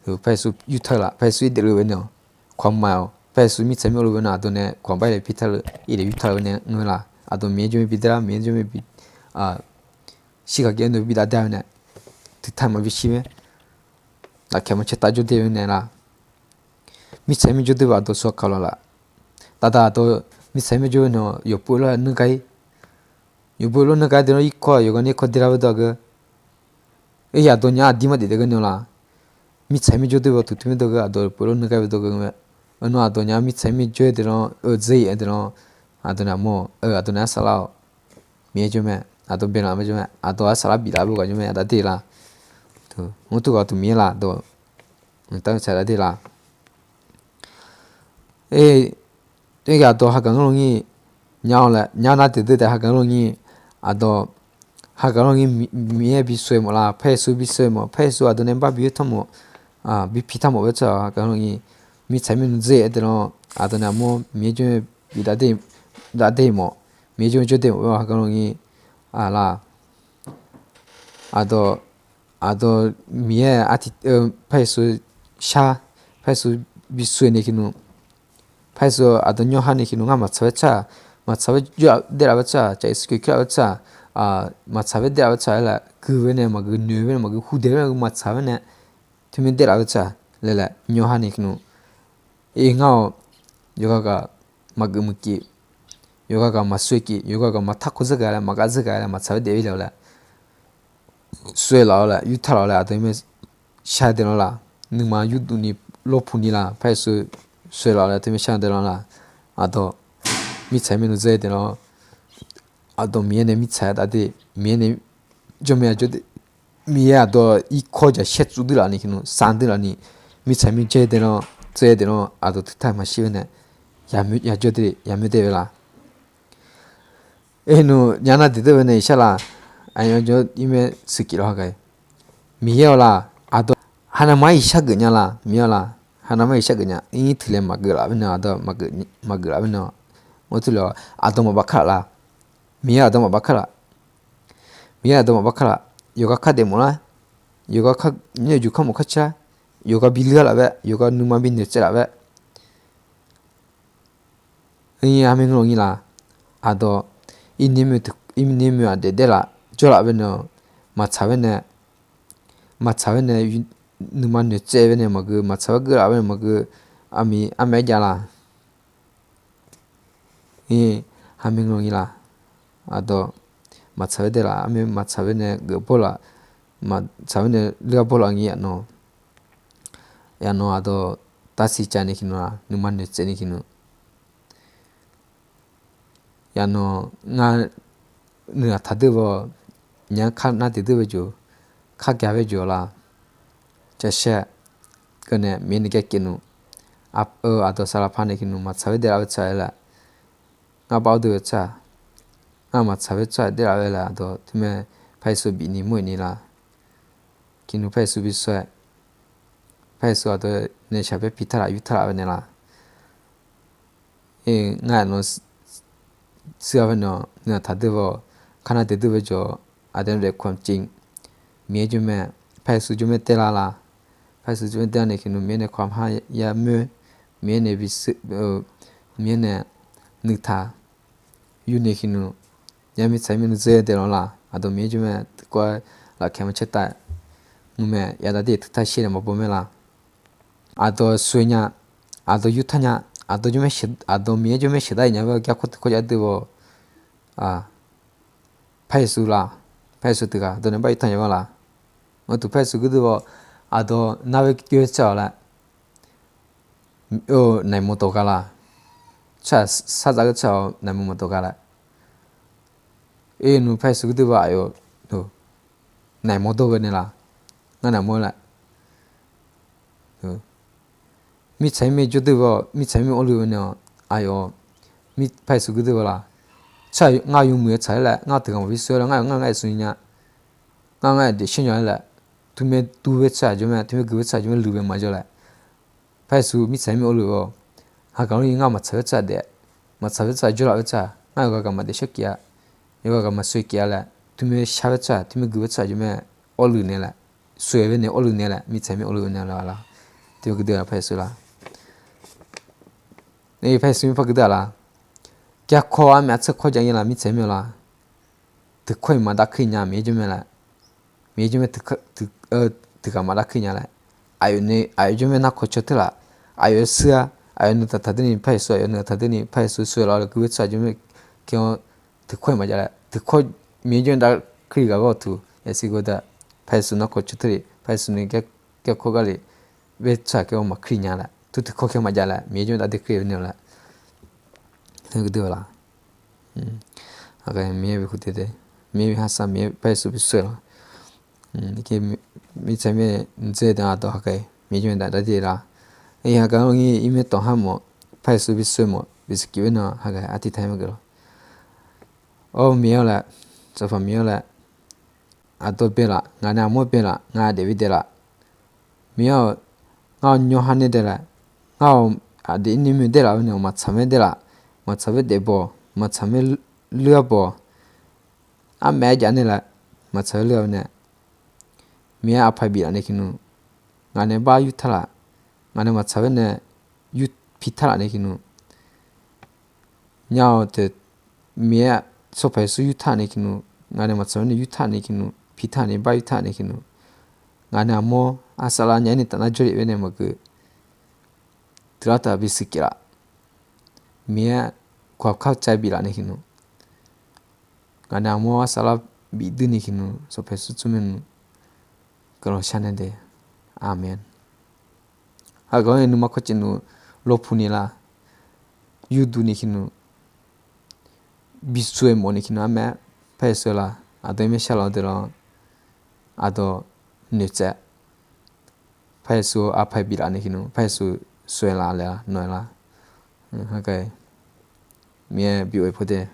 Paq-Yeqsur yur tar-eu laf, Paq-Yeqsur-ir daefluf-eu nae-awq, kawqham maf-awq, Paq-Yeqsur mirtsaq mirluf-eu nae aqdawq nae kawqham bar-aer le pi tar-eu, ir daef yur tar-eu nae ngeur laf, aqdawq Miqyaer jawrmae bi daer lar, Miqyaer jawrmae bi shir gaq gaq-aer nae bi dav daer-a-aer nae, teutar maqbi shir mae, lafkaeq maqcae tav jawr daer-eu nae laq. Mirtsaq-aer mir jawr daer-eu aqdawq sawq kaq lawq laf. Daqdaq aqdawq mirtsaq-aer mir jawr-eu nae-awq, yawqpov lawr nuir gar-ir, yawqpov lawr nuir gar-ir deuq-anr irkawr-aq yawqghaq nae irkawr daer lar-aer dawr-a geu, ir yaqdawq nya aqdir maqdaef daef geur nae-awq laf. Mirtsaq-aer mir jawr daer-eu teu teumirnae dawr geu, aqdawq yawqpov lawr nuir gar-ir dawr geu mae. Arnawr aqdawq nya mirtsaq-aer mir jawr-aer deuq-anr-eu dzer-aer deuq-anr, aqdawq nae armawr-eu, aqdawq nae arsaq lar-awq. Miqyaer jawrmae, aqdawq bae lar-eu mae jawrmae, aqdawq arsaq lar bif laf-eu ghaq jawrmae aqda dae laf. Mr teu ghaq teu Miqyaer laf dawq, mqtav mqtsaeq aqda dae laf. Aer, aqdawq hagaq-anr lawnyir nya-awr laer, nya nar deuq deuq taef hagaq-anr lawnyir, aqdawq hagaq-anr lawnyir Miqyaer bisuq-aer mawf laf, Paq-Yeqsur bisuq-aer mawf, Paq-Yeqsur aqdawq nae bar bi oer tanrmawf, bi pi tanrmawf-aer tsawrhaq hagaq-anr lawnyir, mirtsaq mirnuq dzer-aer deuq-anr aqdawq nae armawr Miqyaer jawr-aer bi dav dae mawf, Miqyaer jawr-aer jawr dae mawf-aer hagaq-anr lawnyir, aqlaf, aqdawq, aqdawq Miqyaer arti, Paq-Yeqsur shar, Paq-Yeqsur bisuq-aer nae ki nmr, Paq-Yeqsur aqdawq nyawr har nae ki nmr ngar maqtsaq-aer tsawrhaq, maqtsaq-aer jawr dae laf-aer tsawrhaq, tsaf Yeqsur Kali kar laf-aer tsawrhaq, maqtsaq-aer dae laf-aer tsawrhaq-aer laf, gui-aer nae maqgui noeq-aer nae maqgui hudaeq-aer nae maqtsaq-aer nae, teumirnae dae laf-aer tsawrhaq laer laer nyawr har nae ki nmr. Aer, ngar-awq, yawqghaq ghaq maqgeuf muiqkif, yawqghaq ghaq maqsoeqkif, yawqghaq ghaq maqtarkawv zeur gaq laer, maqgav zeur gaq laer, maqtsaq-aer daef-ir le-awq laer, soeq laf-awr laer, yurtaq laf-awr laer, aqdawq-ir mae shar dae lanr laf, nuima yurduq ni lawrpuq ni laf, Paq-Yeqsur soeq laf-awr laer teumirnae shar dae lanr laf, aqdawq mirtsaq-aer mirnuq dzer-aer dae lanr, aqdawq Miqyaer nae mirtsaq-aer dav dae, Miqyaer nae jawrmae aqjawr dae, Miqyaer aqdawq irkawr jaqshaer tsuf duir laf ni ki nmr, sar duir laf ni, mirtsaq mir dzer dae lanr, dzer dae lanr, aqdawq teutar maqshir-aer nae, yajawr dae, yamawr dae-eu laf. Aer, nmr nya nar deuq deuq-aer nae shar laf, aqyawf jawr-ir mae suiqkif lawr hagaq-aer, Miqyaer-awq laf, aqdawq haqnamar-iq shar geuf nya laf, Miqyaer-awq laf, haqnamar-iq shar geuf nya, ir teuqlaeq maqgeuf laf-aer nae, aqdawq maqgeuf laf-aer nae, mr teuqlaeq aqdawq maqbav kar laf laf, Miqyaer aqdawq maqbav kar laf, Miqyaer aqdawq maqbav kar laf, yawqghaq kar daef mawf lar, yawqghaq kar nymr-eu juq kar mawf kar car, yawqghaq bi leur laf-aer, yawqghaq nuima bi noeqtsaev laf-aer, ir, armaer nmr lawnyir laf, aqdawq, ir, irnir moeq aqdaef daer laf jawr laf-aer nae, maqtsaq-aer nae, maqtsaq-aer nae, nuima noeqtsaev-aer nae maqgeu, maqtsaq-aer geur laf-aer nae maqgeu, armiq armaer jav laf. Ir, armaer nmr lawnyir laf, aqdawq, maqtsaq-aer dae laf, armaer maqtsaq-aer nae geuf bawr laf, maqtsaq-aer nae leur-aer bawr laf ngir aqnawq. Yaqnawq aqdawq tavsiq cav ni kiqnmr-aq, nuima noeqtsaev ni kiqnmr. Yaqnawq ngar nuiq-aq taqdeur baw, nya kar nar tiqdeur bae jox, kar gaq bae jox la. Carshaer keuvnae Miqyaer nae gar kevnmr. Aqdawq saqlaq par nae kiqnmr maqtsaq-aer daeflaf-eu tsaq-aer laer, ngar bav-awr deuv-eu tsaq, ngar maqtsaq-aer tsaq daeflaf-aer laer aqdawq teumae Par Yeqsur bifni mawr-iq ni la. Kiqnmr Par Yeqsur bi sawr-aer, Par Yeqsur aqdawq nae shaqbaer piq taq laf yur taq laf-eu nae la. Ngar aqnawq sir-a bae nawq nuiq-aq taqdeur baw, kar nar tiqdeur bae jox, aqdawq nae daef kamq cif, Miqyaer jawrmae, Par Yeqsur jawrmae taev lar la. Par Yeqsur jawrmae taev-a nae kiqnmr Miqyaer nae kamq ha yamoer, Miqyaer nae bi sir-eu, Miqyaer nae nuitaq yur ni kiqnmr, nya mirtsaq-ir maernmr dzeur daeq lawr la. Aqdawq Miqyaer jawrmae tiqkawv-aer lafkaeq ma caer tav, nmr mae yadav dir teutar shir nae maqbaw mae la. Aqdawq shuir nya, aqdawq yur tar nya, aqdawq jawrmae, aqdawq Miqyaer jawrmae sheuqdar-iq nya-aer garkawv tiqkawv jav deur baw. Par Yeqsur la, Par Yeqsur tiq ghaq aqdawq nae bar yur tar nya-aer la. Ngaq tuq Par Yeqsur geur deur baw, aqdawq nar-aer keuv-aer tsawrhaq-awq laer, naiq mawr dawq gaq la. Tsawrhaq shar dzaq geur tsawrhaq-awq naiq mawr mawr dawq gaq laer. Oe nmr Par Yeqsur geur deur baw aqyawf naiq mawr dawr ghae nae la, ngar naiq mawr laer mirtsaq-ir mae jawr deur baw, mirtsaq-ir mae awrluiv-eu nae-awq, aqyawf, Par Yeqsur geur deur baw la. Tsawrhaq ngar yawmuiq-aer tsaq-aer laer, ngar teughaq maqbi shuir-aer laer, ngar yawf ngar ngar-aer shuir nya, ngar ngar-aer daefshir nya-aer laer, teumae tuv-aer tsawrhaq jawr mae, teumae guiq-aer tsawrhaq jawr mae, luiq bae maqjawr laer, Par Yeqsur mirtsaq-ir mae awrluiv-awq. Hagaq-anr ngar maqtsaq-aer tsawrhaq daef, maqtsaq-aer tsawrhaq jawrlaf-aer tsawrhaq, ngar yawqghaq gaqmaq daefshir kif-a, yawqghaq gaqmaq shuir kif-a laer, teumae shar-aer tsawrhaq, teumae guiq-aer tsawrhaq jawr mae, awrluiv nae laer, shuir-aer bae nae awrluiv nae laer, mirtsaq-ir mae awrluiv nae la. Teumae geur deur-a Par Yeqsur la. Par Yeqsur mirpar geur deur-a la. Garkawv armyav tsawrkawv jav-ir la, mirtsaq-ir mae-awq la. Tiqkawv-iq maqdav kuir nya Miqyaer jawr mae laer, Miqyaer jawr mae tiqghaq maqdav kuir nya laer, aqyawf jawr mae narkawv caw teu laf, aqyawf shuir-a, aqyawf nuiq taq taqdeur ni Par Yeqsur, aqyawf nuiq taq taqdeur ni Par Yeqsur shuir-eu laf-awr laer guiq-aer tsawrhaq jawr mae, kar-anr tiqkawv-iq maqjav laer, tiqkawv Miqyaer jawr mae dav kuir ghaq gawr-awq tuq yasiq gawr deur-a. Par Yeqsur narkawv caw teu laf, Par Yeqsur nuiq garkawv gar laf, bae tsawrhaq kar-anr maqkuir nya laer, tur tiqkawv kar maqjav laer Miqyaer jawr mae dav kuir-eu nae-awq laer. Teumae geur deur-a la. Miqyaer bi khofdov dae, Miqyaer bi harsar, Miqyaer Par Yeqsur bi shuir-eu la. Mirtsaq-ir mae dzer deuq-aq dawq haqghae Miqyaer jawr mae dav dav daef la. Haqghae-anr ngir ir mae tawq har mawf, Par Yeqsur bi shuir mawf, bi saqkif-aer nan haqghae artiv taq-aer maqgeuf lawr. Or Miqyaer-awr laer, Sanqpaq Miqyaer-awr laer, aqdawq bae laf, ngaq nae aqmawr bae laf, ngaq daef bi daef laf. Miqyaer-awq, ngar-awq nyawr har nae dae laf, ngar-awq aqdui ir ni moe dae laf-eu nae-awq, maqtsaq mae dae laf, maqtsaq mae daef bawq, maqtsaq mae luir-a bawq, armaef-aer jav nae laf, maqtsaq-aer luir-a-eu nae, Miqyaer aqpaq bif laf nae kiqnmr, ngaq nae bar yur tar laf, ngaq nae maqtsaq-aer nae yur pi tar laf nae kiqnmr, nya-awq taef, Miqyaer Sanqpaq Yeqsur yur tar nae kiqnmr, ngaq nae maqtsaq-aer nae yur tar nae kiqnmr, pi tar nae bar yur tar nae kiqnmr, ngaq nae aqmawr arsar lar nya-aer nae taf nar jawrlef-aer nae maqgeuf, teular taf bisiq kif laf, Miqyaer kawq kar cav bif laf nae kiqnmr, ngaq nae aqmawr arsar lar bif duir ni kiqnmr, Sanqpaq Yeqsur tsawrmyanr nmr, guiqlanq shar nae daef. Aqmeq. Haqghae-anr nuima kawqcaev nmr, lawpuq ni la, yurduq ni kiqnmr, bi shuir-eu mawf ni kiqnmr armaef-aer Par Yeqsur la, aqdawq-ir mae shar laf-eu deuq lawr, aqdawq noeqtsaev, Par Yeqsur aqpaq bif laf nae kiqnmr, Par Yeqsur shuir laf laer nawq-aer la. Haqghae Miqyaer bi of-eu pawdae